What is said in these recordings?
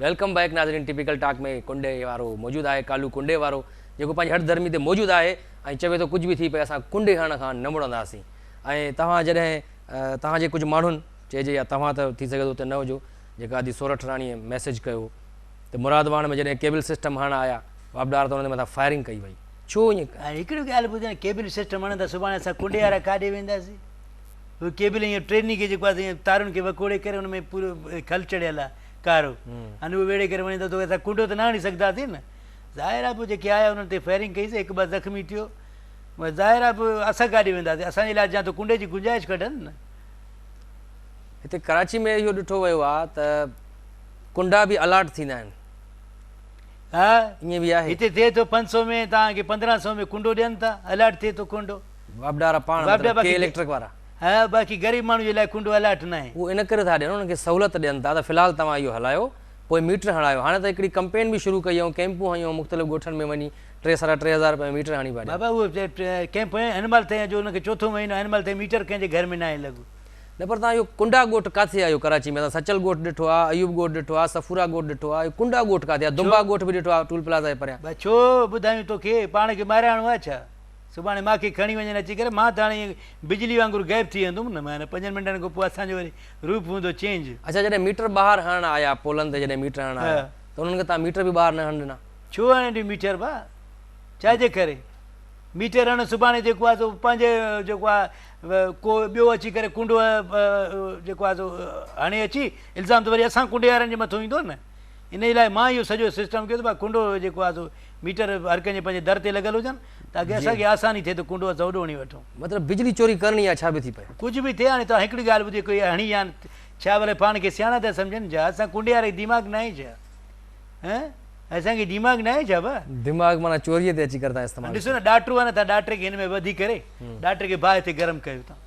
Welcome back ناظرين typical talk ۾ ڪنڊي وارو موجود آهي ڪالو ڪنڊي وارو جيڪو پنهنجي هٺ ڌرمي تي موجود آهي ۽ چوي ٿو ڪجهه به ٿي پئي اسان ڪنڊي هڻڻ کان نه مڙنداسين ۽ توهان جڏهن توهان جي ڪجهه ماڻهن چئجي يا توهان ته ٿي سگهي ٿو اتي نه هجو جيڪا ادي سورٺ راڻيء ميسيج ڪيو ته مراد واڻ ۾ جڏهن ڪيبل سسٽم هڻڻ آيا واپڊار ته انهن جي مٿان فائرنگ ڪئي وئي ڇو ائين ۽ هڪڙي ڳالهه ٻڌ نه ڪيبل سسٽم هڻن ٿا سڀاڻي اسان ڪنڊي وارا ڪاڏي وينداسين هو ڪيبل ائين ٽريني کي جيڪو آهي ائين تارن کي وڪوڙي ڪري ان ۾ پورو کل چڙهيل آهي ڪارو هاڻي اهو ويڙهي ڪري وڃي ٿو اسان ڪنڊو ته نه هڻي سگهنداسين نه ظاهر آهي پوء جيڪي آيا انهن تي فائرنگ ڪئي سي هڪ ٻه زخمي ٿيو ظاهر آهي پوء اسان ڪاڏي وينداسين اسان جي لاء جا ته ڪنڊي جي گنجائش ڪڍن نه. هتي ڪراچي ۾ اهو ڏٺو ويو آهي ته ڪنڊا به الاٽ ٿيندا آهن. ها ائين به آهي. هتي ٿئي ٿو پنج سو ۾ توهان کي 15 سو ۾ ڪنڊو ڏين ٿا الاٽ ٿئي ٿو ڪنڊو. واپڊا وارا پاڻ مطلب ڪي اليڪٽرڪ وارا. ها باقي غريب ماڻهو جي لاء ڪنڊو الاٽ ناهي. اهو ان ڪري ٿا ڏين انهن کي سهولت ڏين ٿا ته في الحال توهان اهو هلايو پوء ميٽر هڻايو هاڻي ته هڪڙي ڪمپين به شروع ڪئي ۽ ڪيمپون هنيون مختلف ڳوٺن ۾ وڃي ٽي ساڍا ٽي هزار رپيا ۾ ميٽر هڻي پيا ڏين. بابا اهو ڪيمپ هنيو هن مهل تائين جو ان کي چوٿون مهينو آهي هن مهل تائين ميٽر ڪنهن جي گهر ۾ ناهي لڳو. نه پر توهان اهو ڪنڊا ڳوٺ ڪاٿي آهي اهو ڪراچي ۾ اسان سچل ڳوٺ ڏٺو آهي ايوب ڳوٺ ڏٺو آهي صفورا ڳوٺ ڏٺو آهي اهو ڪنڊا ڳوٺ ڪاٿي آهي دنبا ڳوٺ به ڏٺو آهي ٽول پلازا جي پريان. ڀا ڇو ٻڌايون توکي پاڻ کي مارائڻو آهي ڇا سڀاڻي مان کي کڻي وڃن اچي ڪري مان ته هاڻي ائين بجلي وانگر غائب ٿي ويندم نه معنيٰ پنجن منٽن کان پوء اسان جو وري روپ هوندو چينج. اڇا جڏهن ميٽر ٻاهر هڻڻ آيا پولن تي جڏهن ميٽر هڻڻ آيا ته انهن کي توهان ميٽر به ٻاهر نه هڻڻ ڏنا. ڇو هڻڻ ڏيون ميٽر ڀا ڇا جي ڪري ميٽر هڻ سڀاڻي جيڪو آهي سو پنهنجي جيڪو آهي ڪو ٻيو اچي ڪري ڪنڊو جيڪو آهي سو هڻي اچي الزام ته وري اسان ڪنڊي وارن جي مٿو ايندو نه انهي لاء مان اهو سڄو سسٽم ڪيو ته ڀا ڪنڊو جيڪو آهي سو ميٽر هر ڪنهن جي پنهنجي در تي لڳل هجن تاڪه اسان کي آساني ٿئي ته ڪنڊو اسان اوڏو هڻي وٺون. مطلب بجلي چوري ڪرڻي آهي ڇا به ٿي پئي. ڪجهه به ٿئي هاڻي توهان هڪڙي ڳالهه ٻڌي ڪوئي هڻي يا ڇا ڀلي پاڻ کي سياڻا ٿا سمجهن ڇا اسان ڪنڊي واري کي دماغ ناهي ڇا هه اسان کي دماغ ناهي ڇا ڀا. دماغ معنيٰ چوريء تي اچي ڪري تان استعمال ڏسو نه ڏاٽرو آهي نه تان ڏاٽري کي هن ۾ وڌي ڪري ڏاٽري کي باهه تي گرم ڪيو تان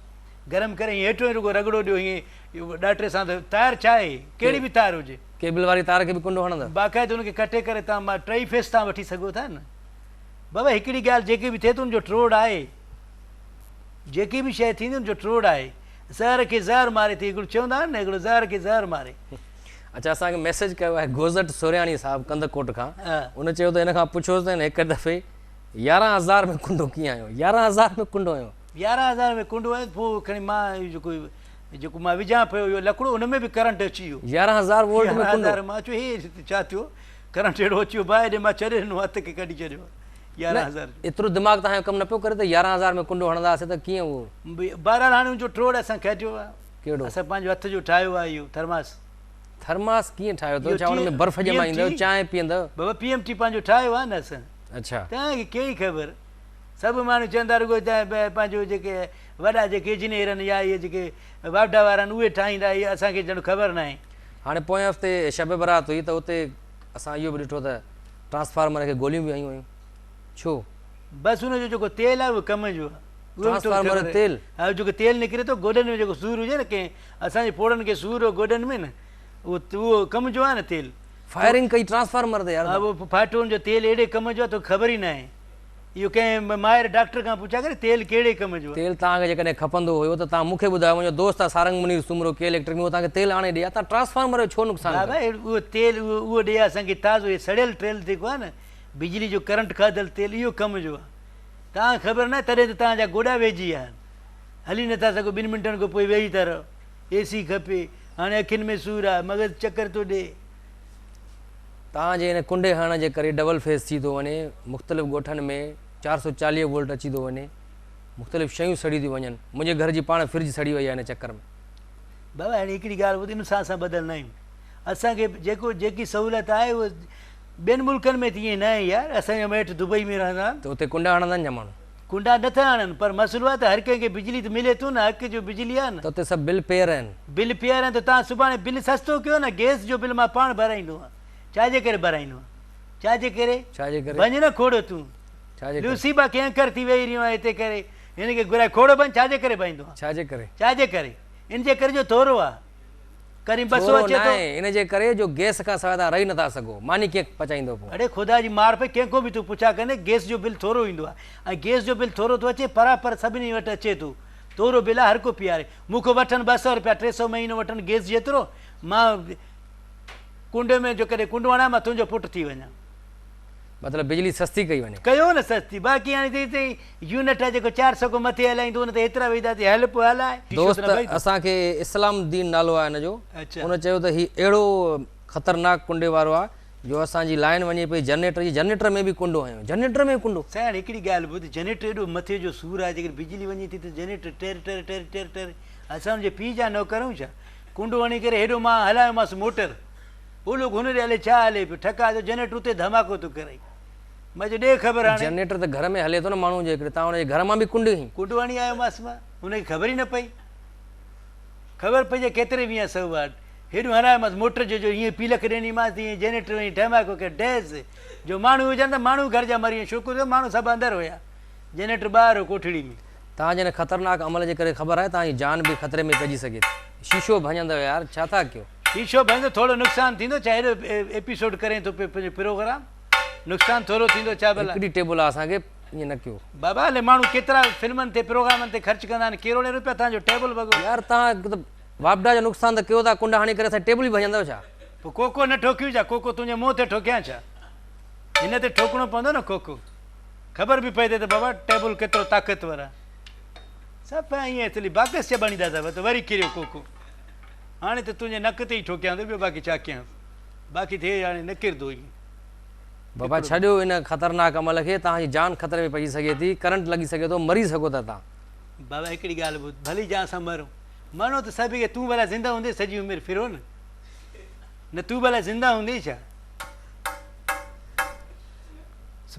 گرم ڪري ائين هيٺو رڳو رڳڙو ڏيو ائين ڏاٽري سان ته تار ڇا آهي ڪهڙي به تار هجي. ڪيبل واري تار کي به ڪنڊو هڻندا. باقاعده ان کي ڪٽي ڪري تان مان ٽئي فيس تان وٺي سگهو ٿا نه بابا هڪڙي ڳالهه جيڪي به ٿئي ٿو ان جو ٽوڙ آهي جيڪي به شيء ٿيندي ان جو ٽوڙ آهي زهر کي زهر ماري ٿي هڪڙو چوندا آهن نه هڪڙو زهر کي زهر ماري. اڇا اسان کي ميسيج ڪيو آهي گوزٽ سورياڻي صاحب ڪنڌڪوٽ کان ان چيو ته هن کان پڇوس ته هن هڪ دفعي 11000 ۾ ڪنڊو ڪيئن هنيو 11000 ۾ ڪنڊو هنيو. 11000 ۾ ڪنڊو هنيو پوء کڻي مان جيڪو جيڪو مان وجهان پيو اهو لڪڙو ان ۾ به ڪرنٽ اچي ويو. 11000 وولٽ ۾ ڪنڊو. 11000 مان چيو هي ڇا ٿيو ڪرنٽ اهڙو اچي ويو باهه ڏي مان ڇڏي ڏنو هٿ کي ڪڍي ڇڏيو 11000 جو. ايترو دماغ توهان جو ڪم نه پيو ڪري ته 11000 ۾ ڪنڊو هڻنداسين ته ڪيئن اهو. بهرحال هاڻي ان جو ٽوڙ اسان ڪڍيو آهي. ڪهڙو؟ اسان پنهنجو هٿ جو ٺاهيو آهي اهو ٿرماس. ٿرماس ڪيئن ٺاهيو اٿو؟ ڇا ان ۾ برف ڄمائيندؤ، چانهه پيئندؤ؟ بابا پي ايم ٽي پنهنجو ٺاهيو آهي نه اسان. اڇا. توهان کي ڪهڙي خبر؟ سڀ ماڻهو چون ٿا رڳو پنهنجو جيڪي وڏا جيڪي انجنيئر آهن يا اهي جيڪي واپڊا وارا آهن اهي ٺاهيندا اهي اسان کي ڄڻ خبر ناهي. هاڻي پوئين هفتي شب برات هئي ته اتي اسان اهو به ڏٺو ته ٽرانسفارمر کي گوليون به هنيون ويون. ڇو؟ بس ان جو جيڪو تيل آهي اهو ڪم جو آهي. ٽرانسفارمر جو تيل؟ ها جيڪو تيل نڪري ٿو گوڏن ۾ جيڪو سور هجي نه ڪنهن اسان جي پوڙهن کي سور هو گوڏن ۾ نه اهو اهو ڪم جو آهي نه تيل. فائرنگ ڪئي ٽرانسفارمر تي يار. ها اهو ڦاٽو ان جو تيل اهڙي ڪم جو آهي توکي خبر ئي ناهي. اهو ڪنهن ماهر ڊاڪٽر کان پڇا ڪري تيل ڪهڙي ڪم جو آهي. تيل توهان کي جيڪڏهن کپندو هيو ته توهان مون کي ٻڌايو منهنجو دوست آهي سارنگ منير سومرو ڪي اليڪٽرڪ ۾ اهو توهان کي تيل آڻي ڏئي ها توهان ٽرانسفارمر جو ڇو نقصان ڪيو. بابا اهو تيل اهو ڏئي ها اسان کي تازو هي سڙيل ٽيل جيڪو آهي نه بجلي جو ڪرنٽ کاڌل تيل اهو ڪم جو آهي. توهان کي خبر ناهي تڏهن ته توهان جا گوڏا ويهجي ويا آهن. هلي نٿا سگهو ٻن منٽن کان پوء ويهي ٿا رهو. اي سي کپي. هاڻي اکين ۾ سور آهي. مغز چڪر ٿو ڏئي. توهان جي ان ڪنڊي هڻڻ جي ڪري ڊبل فيز ٿي ٿو وڃي. مختلف ڳوٺن ۾ 440 وولٽ اچي ٿو وڃي. مختلف شيون سڙي ٿيون وڃن. منهنجي گهر جي پاڻ فرج سڙي وئي آهي ان چڪر ۾. بابا هاڻي هڪڙي ڳالهه ٻڌ ان سان اسان ٻڌل ناهيون. اسان کي جيڪو جيڪي سهولت آهي اهو ٻين ملڪن ۾ ته ائين ناهي يار اسان جا مائٽ دبئي ۾ رهندا آهن. ته اتي ڪنڊا هڻندا آهن ڇا ماڻهو؟ ڪنڊا نه ٿا هڻن پر مسئلو آهي ته هر ڪنهن کي بجلي ته ملي ٿو نه حق جو بجلي آهي نه. ته اتي سڀ بل پيئر آهن. بل پيئر آهن ته توهان سڀاڻي بل سستو ڪيو نه گئس جو بل مان پاڻ ڀرائيندو آهيان ڇا جي ڪري ڀرائيندو آهيان ڇا جي ڪري؟ ڇا جي ڪري؟ ڀڃ نه کوڙو تون. ڇا جي ڪري؟ لوسي با ڪنهن ڪر ٿي ويهي رهيو آهين هتي ڪري هن کي گهرائي کوڙو ڀڃ ڇا جي ڪري ڀڃندو آهيان؟ ڇا جي ڪري؟ ڇا جي ڪري؟ ان جي ڪري جو ٿورو آهي. ڪرين بسو ٿورو اچي ٿو. ناهي، ان جي ڪري جو گئس کان سواء توهان رهي نٿا سگهو، ماني ڪيئن پچائيندو پوء؟ اڙي خدا جي مار پئي ڪنهن کان به تون پڇا ڪندين گئس جو بل ٿورو ايندو آهي ۽ گئس جو بل ٿورو ٿو اچي پراپر سڀني وٽ اچي ٿو ٿورو بل آهي هر ڪو پياري. مون کان وٺن 200 رپيا 300 مهينو وٺن گيس جيترو مان ڪنڊ ۾ جو ڪڏهن ڪنڊ هڻان مان تنهنجو پٽ ٿي وڃان. مطلب بجلي سستي ڪئي وڃي. ڪيو نه سستي باقي هاڻي جيستائين يونٽ آهي جيڪو 400 کان مٿي هلائيندو ان تي ايترا ويندا ته هل پوء هلاء. دوست اسان کي اسلام الدين نالو آهي هن جو ان چيو ته هي اهڙو خطرناڪ ڪنڊي وارو آهي جو اسان جي لائين وڃي پئي جنريٽر جي جنريٽر ۾ به ڪنڊو هنيو جنريٽر ۾ ڪنڊو. سائين هاڻي هڪڙي ڳالهه ٻڌ جنريٽر ايڏو مٿي جو سور آهي جيڪڏهن بجلي وڃي ٿي ته جنريٽر ٽر ٽر ٽر ٽر ٽر اسان ان جي پيء جا نوڪر آهيون ڇا ڪنڊو هڻي ڪري هيڏو مان هلايومانس موٽر هو لوڪ هن ڏي الائي ڇا هلي پيو ٺڪاء جو جنريٽر اتي ڌماڪو ٿو ڪرائي مان چيو ڏي خبر هاڻي. جنريٽر ته گهر ۾ هلي ٿو نه ماڻهو جي هڪڙي تان ان جي گهر مان به ڪنڊ هنئي. ڪنڊو هڻي آيومانس مان هن کي خبر ئي نه پئي خبر پئي جي ڪيتري ويهان سئو واٽ هيڏو هلايومانس موٽر جو جو هيئن پيلڪ ڏنيمانس ته هيئن جنريٽر وڃي ڌماڪو ڪيو ڊيز جو ماڻهو هجن ته ماڻهو گهر جا مري وڃن شڪر جو ماڻهو سڀ اندر هيا جنريٽر ٻاهر هو ڪوٺڙي ۾. توهان جي ان خطرناڪ عمل جي ڪري خبر آهي توهان جي جان به خطري ۾ پئجي سگهي ٿي. شيشو ڀڃندو يار ڇا ٿا ڪيو. شيشو ڀڃندو ٿورو نقصان ٿيندو ڇا هيڏو ايپيسوڊ ڪرين ٿو پيو پنهنجو پروگرام نقصان ٿورو ٿيندو ڇا ڀلا. هڪڙي ٽيبل آ اسان کي ائين نه ڪيو. بابا الائي ماڻهو ڪيترا فلمن تي پروگرامن تي خرچ ڪندا آهن ڪروڙين روپيا توهان جو ٽيبل ڀڳو. يار توهان ته واپڊا جو نقصان ته ڪيو ٿا ڪنڊا هڻي ڪري اسان جي ٽيبل به ڀڃندؤ ڇا. پوء ڪوڪو نه ٺوڪيون ڇا ڪوڪو تنهنجي منهن تي ٺوڪيان ڇا هن تي ٺوڪڻو پوندو نه ڪوڪو. خبر به پئي ٿي ته بابا ٽيبل ڪيترو طاقتور آهي. صفا ائين اصلي باڪس چٻاڻيندا اٿو ته وري ڪريو ڪوڪو. هاڻي ته تنهنجي نڪ تي ئي ٺوڪيان ٿو ٻيو باقي ڇا ڪيانس. باقي ٿئي هاڻي نه ڪردو ائين. بابا ڇڏيو ان خطرناڪ عمل کي توهان جي جان خطري ۾ پئجي سگهي ٿي ڪرنٽ لڳي سگهي ٿو مري سگهو ٿا توهان. بابا هڪڙي ڳالهه ٻڌ ڀلي جان اسان مرون مرڻو ته سڀ کي تون ڀلا زنده هوندين سڄي عمر ڦرو نه نه تون ڀلا زنده هوندين ڇا.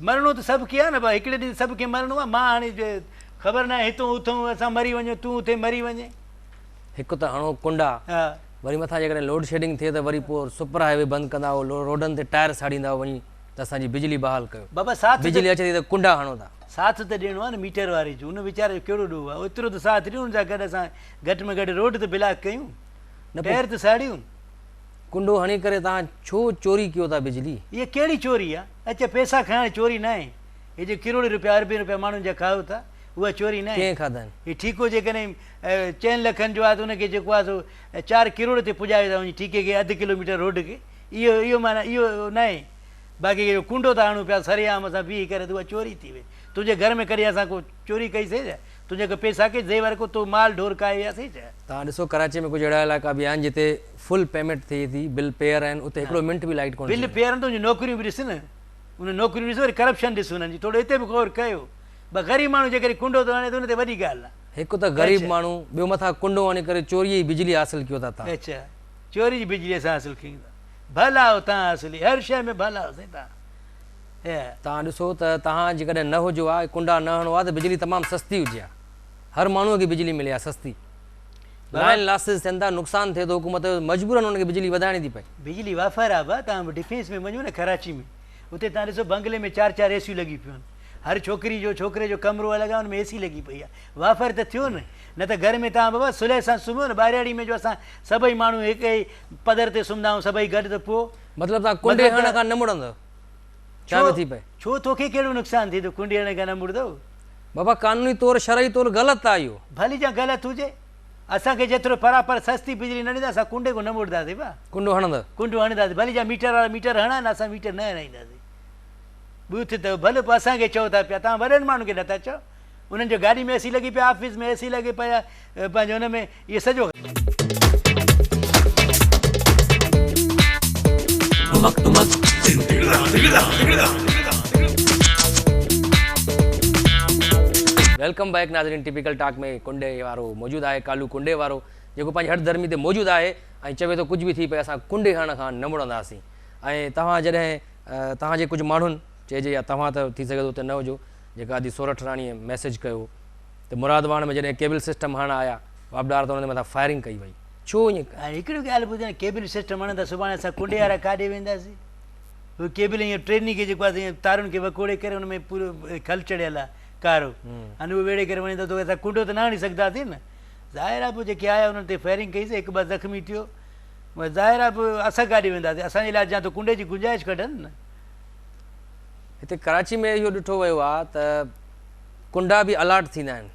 مرڻو ته سڀ کي آهي نه ڀاء هڪڙي ڏينهن سڀ کي مرڻو آهي مان هاڻي خبر ناهي هتون اٿون اسان مري وڃون تون اٿي مري وڃين. هڪ ته هڻو ڪنڊا وري مٿان جيڪڏهن لوڊ شيڊنگ ٿئي ته وري پوء سپر هاء وي بند ڪندا هو روڊن تي ٽائر ساڙيندا هو وڃي ته اسان جي بجلي بحال ڪيو بابا ساٿ بجلي اچي ٿي ته ڪنڊا هڻو ٿا. ساٿ ته ڏيڻو آهي نه ميٽر واري جو ان ويچاري جو ڪهڙو ڏوهه آهي اوترو ته ساٿ ڏيون ان سان گڏ اسان گهٽ ۾ گهٽ روڊ ته بلاڪ ڪيون ٽائر ته ساڙيون. ڪنڊو هڻي ڪري توهان ڇو چوري ڪيو ٿا بجلي. اها ڪهڙي چوري آ؟ اچا پئسا کائڻ چوري ناهي. هي جيڪي ڪروڙين روپيا اربين روپيا ماڻهن جا کائو ٿا اها چوري ناهي. ڪنهن کاڌا آهن؟ هي ٺيڪو جيڪڏهن چئن لکن جو آهي ته ان کي جيڪو آهي سو 4 ڪروڙ تي پڄايو ٿا وڃي ٺيڪي کي اڌ ڪلوميٽر روڊ کي اهو اهو معنيٰ اهو ناهي. باقي اهو ڪنڊو ٿا هڻون پيا سرعام اسان بيهي ڪري ته اها چوري ٿي وئي. تنهنجي گهر ۾ ڪڏهن اسان ڪو چوري ڪئي سي ڇا؟ تنهنجي ڪو پئسا ڪي زيور ڪو تو مال ڍور ڪاهي ويا سي ڇا؟ توهان ڏسو ڪراچي ۾ ڪجهه اهڙا علائقا به آهن جتي فل پيمينٽ ٿئي ٿي بل پيئر آهن اتي هڪڙو منٽ به لائيٽ ڪونه بل پيئر آهن ته ان جون نوڪريون به ڏس نه ان نوڪريون ڏس وري ڪرپشن ڏس انهن جي ٿورو هتي به غور ڪيو ٻه غريب ماڻهو جيڪڏهن ڪنڊو ٿو هڻي ته ان تي وڏي ڳالهه آهي. هڪ ته غريب ماڻهو ٻيو مٿان ڪنڊو هڻي ڪري چوريء جي بجلي حاصل ڪيو ٿا تان. اڇا چوري جي بجلي اسان حاصل ڪيون ٿا ڀلا آهو تان حاصل هر شيء ۾ ڀلا آهو سائين تان. توهان ڏسو ته توهان جيڪڏهن نه هجو ها ڪنڊا نه هڻو ها ته بجلي تمام سستي هجي ها هر ماڻهو کي بجلي ملي ها سستي لائن لاسز ٿين ٿا نقصان ٿئي ٿو حڪومت جو مجبورن انهن کي بجلي وڌائڻي ٿي پئي. بجلي وافر آ ڀا توهان به ڊفينس ۾ وڃو نه ڪراچي ۾ اتي توهان ڏسو بنگلي ۾ چار چار اي سيون لڳيون پيون آهن هر ڇوڪري جو ڇوڪري جو ڪمرو الڳ آ ان ۾ اي سي لڳي پئي آ وافر ته ٿيو نه نه ته گهر ۾ توهان بابا صلح سان سمهيو نه ٻاهرياڙي ۾ جو اسان سڀئي ماڻهو هڪ ئي پڌر تي سمهندا آهيون سڀئي گڏ ته پوء مطلب توهان ڪنڊي هڻڻ کان نه مڙندؤ ڇا به ٿي پئي. ڇو توکي ڪهڙو نقصان ٿيندو ڪنڊي هڻڻ کان نه مڙندؤ. بابا قانوني طور شرعي طور غلط آ اهو. ڀلي جا غلط هجي اسان کي جيترو پراپر سستي بجلي نه ڏيندا اسان ڪنڊي کان نه مڙنداسين ڀا. ڪنڊو هڻندؤ. ڪنڊو هڻنداسين ڀلي جا ميٽر وارا ميٽر هڻائن اسان ميٽر نه هڻائينداسين. ٻوٿ ته ڀلي پوء اسان کي چئو ٿا پيا توهان وڏن ماڻهن کي نٿا چئو انهن جو گاڏي ۾ اي سي لڳي پئي آفيس ۾ اي سي لڳي پئي آ پنهنجو ان ۾ اهي سڄو. Welcome back ناظرين ٽپيڪل ٽاڪ ۾ ڪنڊي وارو موجود آهي ڪالو ڪنڊي وارو جيڪو پنهنجي هٺ ڌرمي تي موجود آهي ۽ چوي ٿو ڪجهه به ٿي پئي اسان ڪنڊي هڻڻ کان نه مڙنداسين ۽ توهان جڏهن توهان جي ڪجهه ماڻهن چئجي يا توهان ته ٿي سگهي ٿو اتي نه هجو جيڪا ادي سورٺ راڻيء ميسيج ڪيو ته مراد واڻ ۾ جڏهن ڪيبل سسٽم هڻڻ آيا واپڊار ته انهن جي مٿان فائرنگ ڪئي وئي ڇو ائين ڪيو؟ هاڻي هڪڙي ڳالهه ٻڌ نه ڪيبل سسٽم هڻندا سڀاڻي اسان ڪنڊي وارا ڪاڏي وينداسين اهو ڪيبل ائين ٽريني کي جيڪو آهي تارن کي وڪوڙي ڪري ان ۾ پورو کل چڙهيل آهي ڪارو هاڻي اهو ويڙهي ڪري وڃي ٿو اسان ڪنڊو ته نه هڻي سگهنداسين نه ظاهر آهي پوء جيڪي آيا انهن تي فائرنگ ڪئي سي هڪ ٻه زخمي ٿيو ظاهر آهي پوء اسان ڪاڏي وينداسين اسان جي لاء جا ته ڪنڊي جي گنجائش ڪڍن نه. هتي ڪراچي ۾ اهو ڏٺو ويو آهي ته ڪنڊا به الاٽ ٿيندا آهن.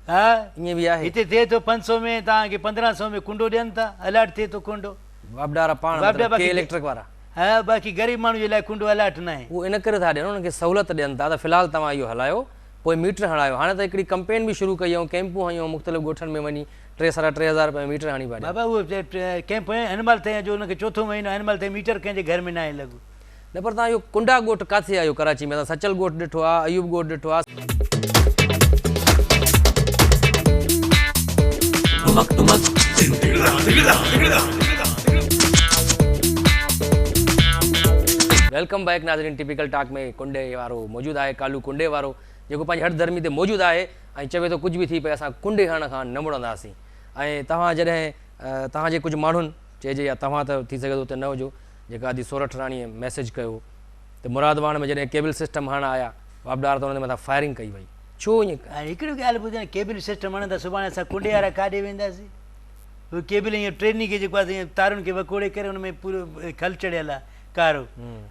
ها ائين به آهي. هتي ٿئي ٿو 500 ۾ توهان کي 1500 ۾ ڪنڊو ڏين ٿا الاٽ ٿئي ٿو ڪنڊو. واپڊا وارا پاڻ مطلب ڪي اليڪٽرڪ وارا. ها باقي غريب ماڻهو جي لاء ڪنڊو الاٽ ناهي. اهو ان ڪري ٿا ڏين انهن کي سهولت ڏين ٿا ته في الحال توهان اهو هلايو پوء ميٽر هڻايو هاڻي ته هڪڙي ڪمپين به شروع ڪئي ۽ ڪيمپون هنيون مختلف ڳوٺن ۾ وڃي ٽي ساڍا ٽي هزار رپيا ۾ ميٽر هڻي پيا ڏين. بابا اهو ڪيمپ هنيو هن مهل تائين جو ان کي چوٿون مهينو آهي هن مهل تائين ميٽر ڪنهن جي گهر ۾ ناهي لڳو. نه پر توهان اهو ڪنڊا ڳوٺ ڪاٿي آهي اهو ڪراچي ۾ اسان سچل ڳوٺ ڏٺو آهي ايوب ڳوٺ ڏٺو آهي. Welcome back ناظرين ٽپيڪل ٽاڪ ۾ ڪنڊي وارو موجود آهي ڪالو ڪنڊي وارو جيڪو پنهنجي هٺ ڌرمي تي موجود آهي ۽ چوي ٿو ڪجهه به ٿي پئي اسان ڪنڊي هڻڻ کان نه مڙنداسين ۽ توهان جڏهن توهان جي ڪجهه ماڻهن چئجي يا توهان ته ٿي سگهي ٿو اتي نه هجو جيڪا ادي سورٺ راڻيء ميسيج ڪيو ته مراد واڻ ۾ جڏهن ڪيبل سسٽم هڻڻ آيا واپڊار ته انهن جي مٿان فائرنگ ڪئي وئي ڇو ائين ۽ هڪڙي ڳالهه ٻڌ نه ڪيبل سسٽم هڻندا سڀاڻي اسان ڪنڊي وارا ڪاڏي وينداسين هو ڪيبل ائين ٽريني کي جيڪو آهي ائين تارن کي وڪوڙي ڪري ان ۾ پورو کل چڙهيل آهي ڪارو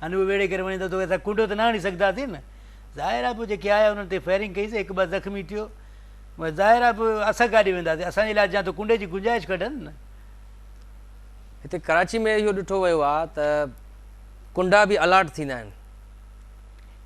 ان اهو ويڙهي ڪري وڃي ٿو اسان ڪنڊو ته نه هڻي سگهنداسين نه ظاهر آهي پوء جيڪي آيا انهن تي فائرنگ ڪئي سي هڪ ٻه زخمي ٿيو ظاهر آهي پوء اسان ڪاڏي وينداسين اسان جي لاء جا ته ڪنڊي جي گنجائش ڪڍن نه. هتي ڪراچي ۾ اهو ڏٺو ويو آهي ته ڪنڊا به الاٽ ٿيندا آهن.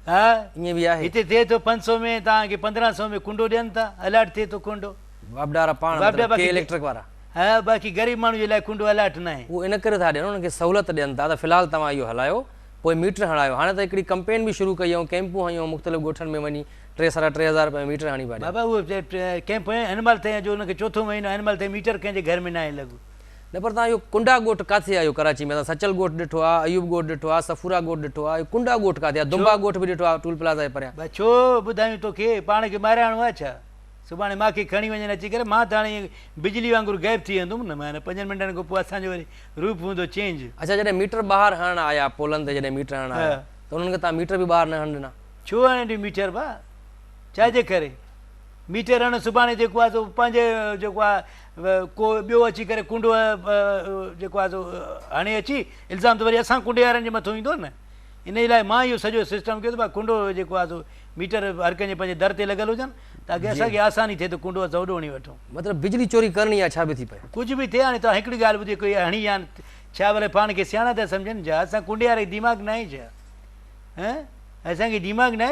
ها ائين به آهي. هتي ٿئي ٿو 500 ۾ توهان کي 1500 ۾ ڪنڊو ڏين ٿا الاٽ ٿئي ٿو ڪنڊو. واپڊا وارا پاڻ مطلب ڪي اليڪٽرڪ وارا. ها باقي غريب ماڻهو جي لاء ڪنڊو الاٽ ناهي. اهو ان ڪري ٿا ڏين انهن کي سهولت ڏين ٿا ته في الحال توهان اهو هلايو پوء ميٽر هڻايو هاڻي ته هڪڙي ڪمپين به شروع ڪئي ۽ ڪيمپون هنيون مختلف ڳوٺن ۾ وڃي ٽي ساڍا ٽي هزار رپيا ۾ ميٽر هڻي پيا ڏين. بابا اهو ڪيمپ هنيو هن مهل تائين جو ان کي چوٿون مهينو آهي هن مهل تائين ميٽر ڪنهن جي گهر ۾ ناهي لڳو. نه پر توهان اهو ڪنڊا ڳوٺ ڪاٿي آهي اهو ڪراچي ۾ اسان سچل ڳوٺ ڏٺو آهي ايوب ڳوٺ ڏٺو آهي صفورا ڳوٺ ڏٺو آهي اهو ڪنڊا ڳوٺ ڪاٿي آهي دنبا ڳوٺ به ڏٺو آهي ٽول پلازا جي پريان. ڀا ڇو ٻڌايون توکي پاڻ کي مارائڻو آهي ڇا سڀاڻي مان کي کڻي وڃن اچي ڪري مان ته هاڻي ائين بجلي وانگر غائب ٿي ويندم نه معنيٰ پنجن منٽن کان پوء اسان جو وري روپ هوندو چينج. اڇا جڏهن ميٽر ٻاهر هڻڻ آيا پولن تي جڏهن ميٽر هڻڻ آيا ته انهن کي توهان ميٽر به ٻاهر نه هڻڻ ڏنا. ڇو هڻڻ ڏيون ميٽر ڀا ڇا جي ڪري ميٽر هڻ سڀاڻي جيڪو آهي سو پنهنجي جيڪو آهي ڪو ٻيو اچي ڪري ڪنڊو جيڪو آهي سو هڻي اچي الزام ته وري اسان ڪنڊي وارن جي مٿو ايندو نه انهي لاء مان اهو سڄو سسٽم ڪيو ته ڀا ڪنڊو جيڪو آهي سو ميٽر هر ڪنهن جي پنهنجي در تي لڳل هجن تاڪه اسان کي آساني ٿئي ته ڪنڊو اسان اوڏو هڻي وٺون. مطلب بجلي چوري ڪرڻي آهي ڇا به ٿي پئي. ڪجهه به ٿئي هاڻي توهان هڪڙي ڳالهه ٻڌي ڪوئي هڻي يا ڇا ڀلي پاڻ کي سياڻا ٿا سمجهن ڇا اسان ڪنڊي واري کي دماغ ناهي ڇا هه اسان کي دماغ ناهي.